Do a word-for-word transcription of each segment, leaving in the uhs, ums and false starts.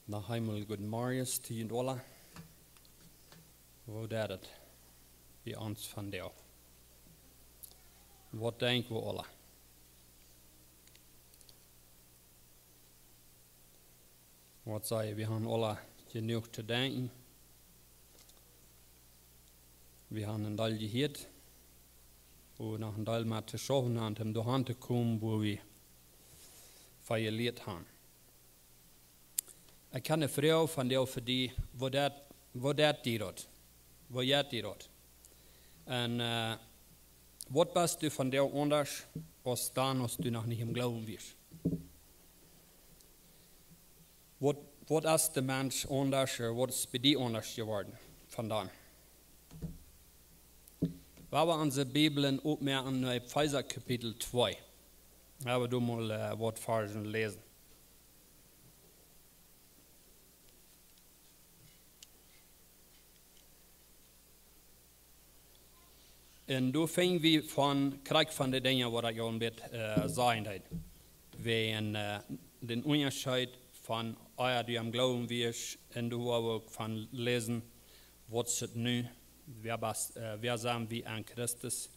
Noch eemol gooden Morjes to junt aula. Woo jeit et bie ons vondoag? Waut denkj wie aula? Waut saj jie, wie haben aula jenuach to denkjen. Wie haben een Deel jehieet, woo wie noch een Deel met to schaufen haben, om doahan to komen, wua wie von jelieet haben. Ekj hab eene Froag vondoag fa die, woo jeit, woo jeit die daut? Woo jeit die daut? Un, äh, waut best du vondoag aundasch aus dan, aus du noch nich em Gloowen wieescht? Waut, waut es de Mensch aundasch, äh, waut es bie die aundasch jeworden von dan? Wie haben onse Bibeln opmoaken no Efeesa Kapitel twee. Wie woaren doa mol, äh, waut Varzen läsen. Un doa finj wie von, krakjt von de Dinja waut ekj aul een bät, äh, sajen deed. Wäajen, äh, dän Unjascheet von, ah jo, du em Gloowen wieescht, un doa woa wie uk von läsen, waut es et nu, wäa best, äh, wäa sent wie en Christus,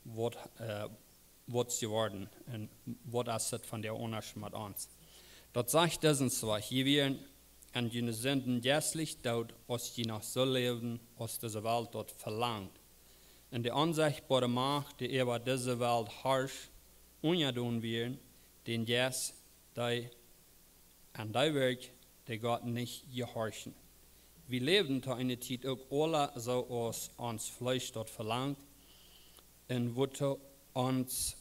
waut, äh, waut es jeworden un waut es et vondoag aundasch met ons. Daut sajcht doa soo, jie wieren en june Sinden jeistlich doot, aus jie noch soo läwden, aus dise Welt daut velangt. Un de onsechtboare Macht, dee äwa dise Welt harscht, unjadon wieren, dän Jeist, dee aun dee Werkj, dee Gott nich jehorchen. Wie läwden to eene Tiet uk aula soo aus ons Fleesch daut velangt, un woo to ons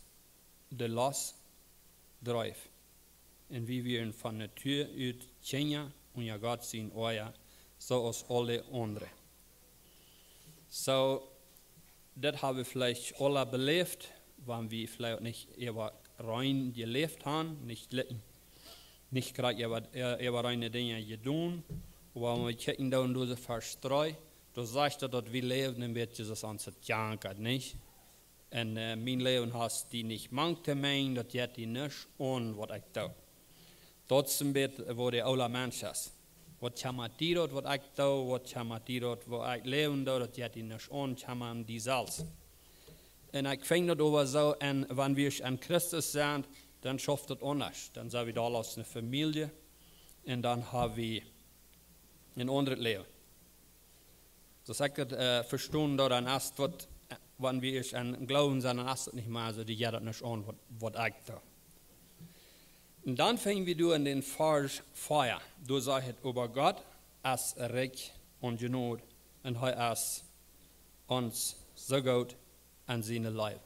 de Lost dreef. Un wie wieren von Natua ut Kjinja unja Gott sien Oaja, soo aus aule aundre. Soo, daut hab wie veleicht aula beläft, wan wie veleicht nich äwa rein jeläft haben, nich, le- nich krakjt äwa, ä-, äwa reine Dinja jedonen, oba wan wie kjikjen dan dise Varsch dree, doa sajcht et, daut wie läwden en bät soo aus ons et jankat, nich? Un, äh, mien Läwen haft die nich mank to menjen, daut jeit die nuscht aun, waut ekj doo. Daut es en bät, äh, woo de oola Mensch es. Waut kjemmat die daut, waut ekj doo, waut kjemmat die daut, woo ekj läwen doo, daut jeit die nuscht aun, kjemma die selfst. Un ekj finj daut oba soo, un wan wie en Christus sent, dan schauft daut aundasch. Dan sent wie doa aus eene Famielje, un dan hab wie een aundret Läwen. Soo aus ekj daut, äh, vestonen doo, dan es daut, äh, wan wie ieescht aun Gloowen sent, dan es daut nich mea soo, die jeit daut nich aun, waut, waut ekj doo. Un dan finj wie doa en dän Varsch vea. Doa sajcht et: "Oba Gott es rikj aun Jnod, un hee es ons soo goot aun siene Leew."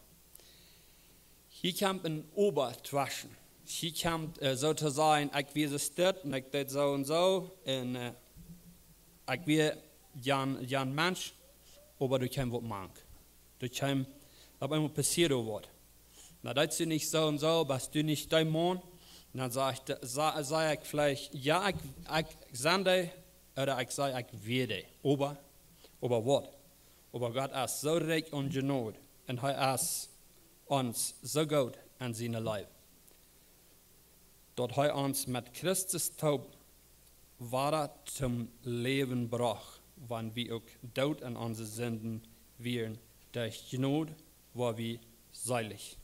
Hia kjemt een Oba tweschen. Hia kjemt, äh, soo to sajen, ekj wia soo stell un ekj deed soo un soo un, äh, ekj wia jan, jan Mensch, oba doa kjeem waut mank. Doa kjeem, opp eemol passieed doa waut. Na, daut es nich soo un soo, best du nich dee Maun? Dan saj ekj, sa-, saj ekj veleicht, jo, ekj, ekj sie dee, ooda ekj saj, ekj wia dee. Oba, oba waut? Oba Gott es soo rikj aun Jnod un hee es ons soo goot aun siene Leew, daut hee ons met Christus toop wada toom Läwen brocht, wan wie uk doot aun onse Sinden wieren, derch Jnod woa wie seelich.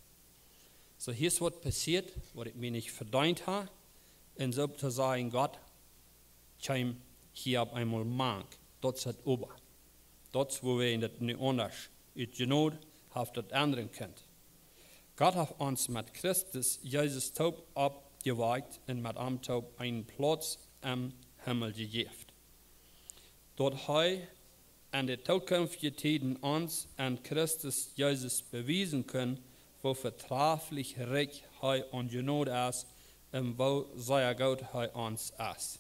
Soo, hia es waut passieet, waut ekj mie nich vedeent hab, un soo to sajen, Gott kjeem hia opp eemol mank. Daut es et Oba. Daut es, woo wie en daut nu aundasch, ut Jnod haft daut endren kunt. Gott haft ons met Christus Jesus toop oppjewakjt un met am toop eenen Plauz em Himmel jejäft, daut hee en de tookunftje Tieden ons en Christus Jesus bewiesen kunn, woo vetraflich rikj hee aun Jnod es un woo sea goot hee ons es.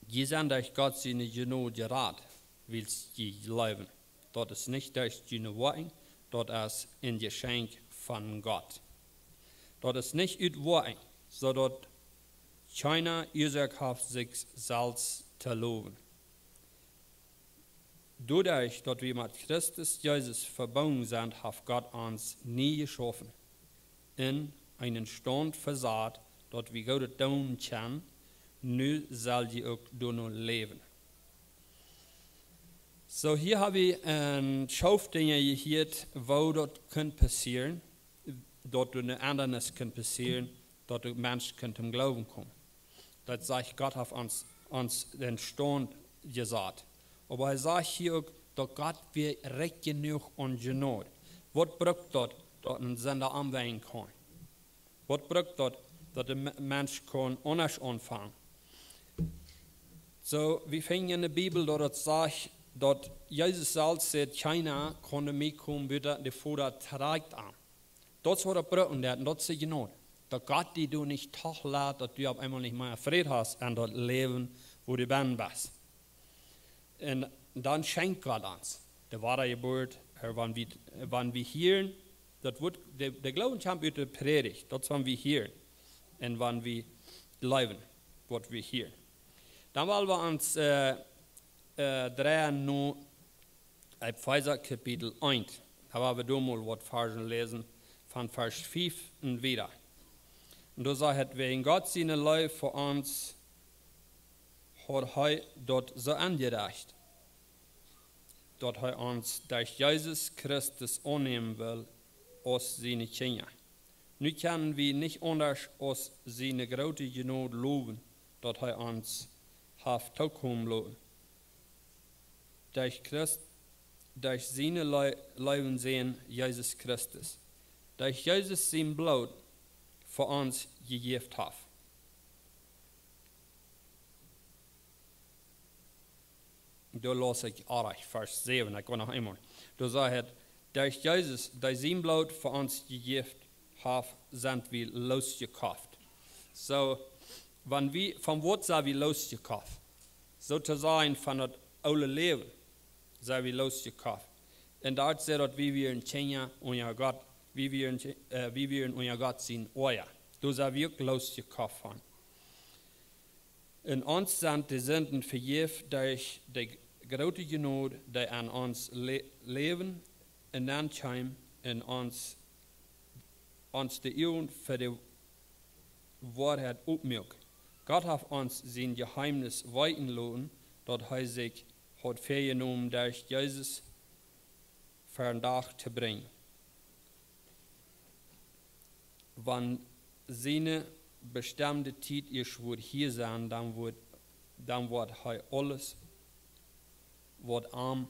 Jie sent derch Gott siene Jnod jerat, wiels jie jleewen. Daut es nich derch june Woakjen, daut es een Jeschenkj von Gott. Daut es nich ut Woakjen, soo daut kjeena Uasoak haft, sikj selfst to lowen. Doaderch, daut wie met Christus Jesus vebungen sent, haft Gott ons nie jeschaufen, en eenen Staunt vesat, daut wie Goodet doonen kjennen, Nu sell jie uk doano läwen. Soo, hia hab wie een Schoof Dinja jehieet, woo daut kunn passieren, daut doa een Endanis kunn passieren, daut de Mensch kunn toom Gloowen komen. Daut sajcht, Gott haft ons, ons dän Staunt jesat. Oba hee sajcht hia uk, daut Gott wia rikj jenuach aun Jnod. Waut brukt daut, daut een Sinda omwenjen kaun? Waut brukt daut, daut de Me-, Mensch kaun aundasch aunfangen? Soo, wie finjen enne Bibel, daut et sajcht, daut Jesus selfst säd: "Kjeena kaun no mie komen, buta de Voda drekjt am." Daut es waut et brukt, un daut, un daut es Jnod. Daut Gott die doa nich toolat, daut du opp eemol nich mea Fräd hast aun daut Läwen, wua du bennen best. Un dan schenkjt Gott ons de Wadajeburt, ea, wan wie, wan wie hieren, daut woat, de, de Gloowen kjemt ut de Prädicht, daut es wan wie hieren. Un wan wie jleewen, waut wie hieren. Dan well wie ons, ä, ä, dreien no Efeesa Kapitel eent. Doa woa wie dan mol waut Varzen läsen, von Varsch fief un wieda. Un doa sajcht et: "Wäajen Gott siene Leew fa ons haud hee daut soo enjerecht, daut hee ons derch Jesus Christus aunnämen well aus siene Kjinja. Nu kjennen wie nich aundasch aus siene groote Jnod lowen, daut hee ons haft tookomen loten derch Christ, derch sienen Lei-, leewen Sän Jesus Christus, derch Jesus sien Bloot fa ons jejäft haft." Doa läs ekj aul Varsch säwen, ekj go noch eemol. Doa sajcht et: "Derch Jesus, dee sien Bloot fa ons jejäft haft, sent wie losjekoft." Soo, wan wie, von waut sent wie losjekoft? Soo to sajen, von daut oole Läwen sent wie losjekoft. Un daut sajcht daut wie wieren Kjinja unja Gott, wie wieren, ä, wie wieren unja Gott sien Oaja. Doa sent wie uk losjekoft von. Un ons sent de Sinden vejäft derch de groote Jnod, dee aun ons Lä-, Läwen enenn kjeem un ons, ons de Uagen fa de Woarheit opmuak. Gott haft ons sien Jeheemnis weeten loten, daut hee sikj haud väajenomen, derch Jesus ver dän Dach to brinjen. Wan siene bestemde Tiet ieescht woat hia sennen, dan woat, dan woat hee aules, waut am,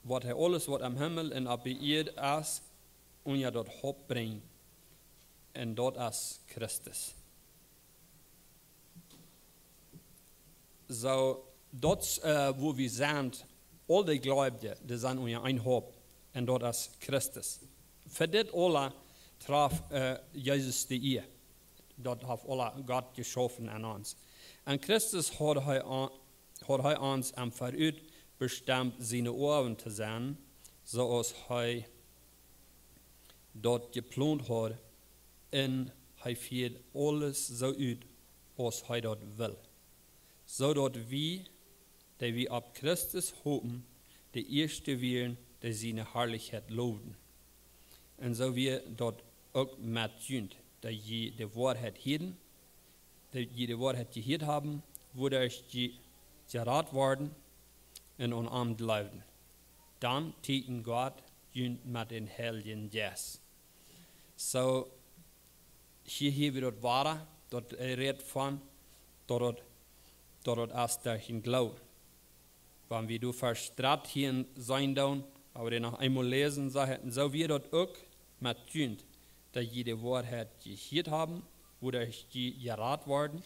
woat hee aules, waut aum Himmel un opp de Ieed es, unja daut Haupt brinjen. Un daut es Christus. Soo, daut, ä, wua wie sent, aul de Jleewje, dee sent unja een Haupt, un daut es Christus. Fa dit aula traft, ä, Jesus de Ieed. Daut haft aula Gott jeschaufen aun ons. Un Christus haud hee aun, haud hee ons em Verut bestemt, siene Oawen to sennen, soo aus hee daut jeplont haud, un hee fieed aules soo ut, aus hee daut well, soo daut wie, dee wie opp Christus hopen, de ieeschte wieren, dee siene Harlichkjeit lowden. Un soo wia daut uk met junt, dee jie de Woarheit hieeden, dee jie de Woarheit jehieet haben, wuaderch jie jerat worden un aun am jleewden. Dan tieekjend Gott junt met dän Heiljen Jeist. Soo, hia, hia wia daut woare, daut hee rät von, daut daut, daut daut es derch dän Gloowen. Wan wie doa Varsch dartieen seenen dan, oba wie noch eemol läsen, sajcht et: "Soo wia daut uk met junt, dee jie de Woarheit jehieet haben, wuaderch jie jerat worden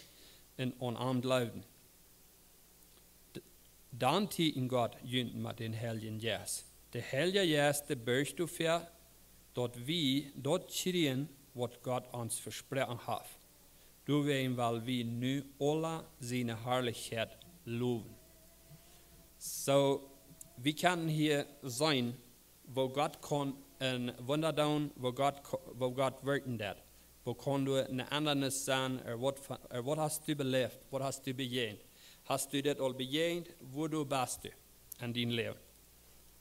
un aun am jleewden. D-, dan tieekjend Gott junt met dän Heiljen Jeist." De Heilja Jeist, dee borcht doafäa, daut wie daut kjrieen, waut Gott ons vesproaken haft. Doawäajen well wie nu aula siene Harlichkjeit lowen. Soo, wie kjennen hia seenen, woo Gott kaun een Wunda doonen, woo Gott ko-, woo Gott werkjen deit. Woo kaun doa een Endanis sennen, ea waut fa-, ea waut hast du beläft, waut hast du bejäajent? Hast du dit aul bejäajent? Wua du best du en dien Läwen?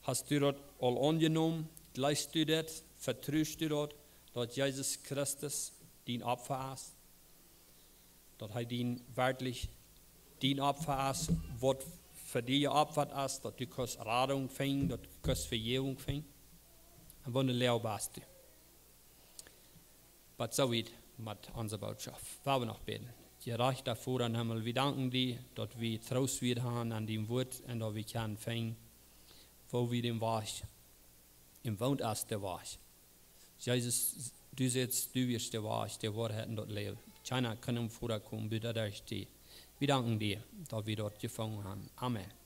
Hast du daut aul aunjenomen? Jleefst du dit? Vetrust du daut, daut Jesus Christus dien Opfa es? Daut hee dien werkjlich dien Opfa es, waut fa die jeopfat es, daut du kaust Radunk finjen, daut du kaust Vejäwunk finjen. Un woo ne Leew best du. Bat soo wiet met onse Bootschoft. Wie wellen noch bäden. Jerajchta Voda em Himmel, wie danken die, daut wie Troost wieren haben aun dien Wuat un daut wie kjennen finjen, woo wie dän Wajch, un woo es de Wajch. Jesus, du sajchst, du best de Wajch, de Woarheit un daut Läwen. Kjeena kaun no dän Voda komen, buta derch die. Wie danken die, daut wie daut jefungen haben. Amen.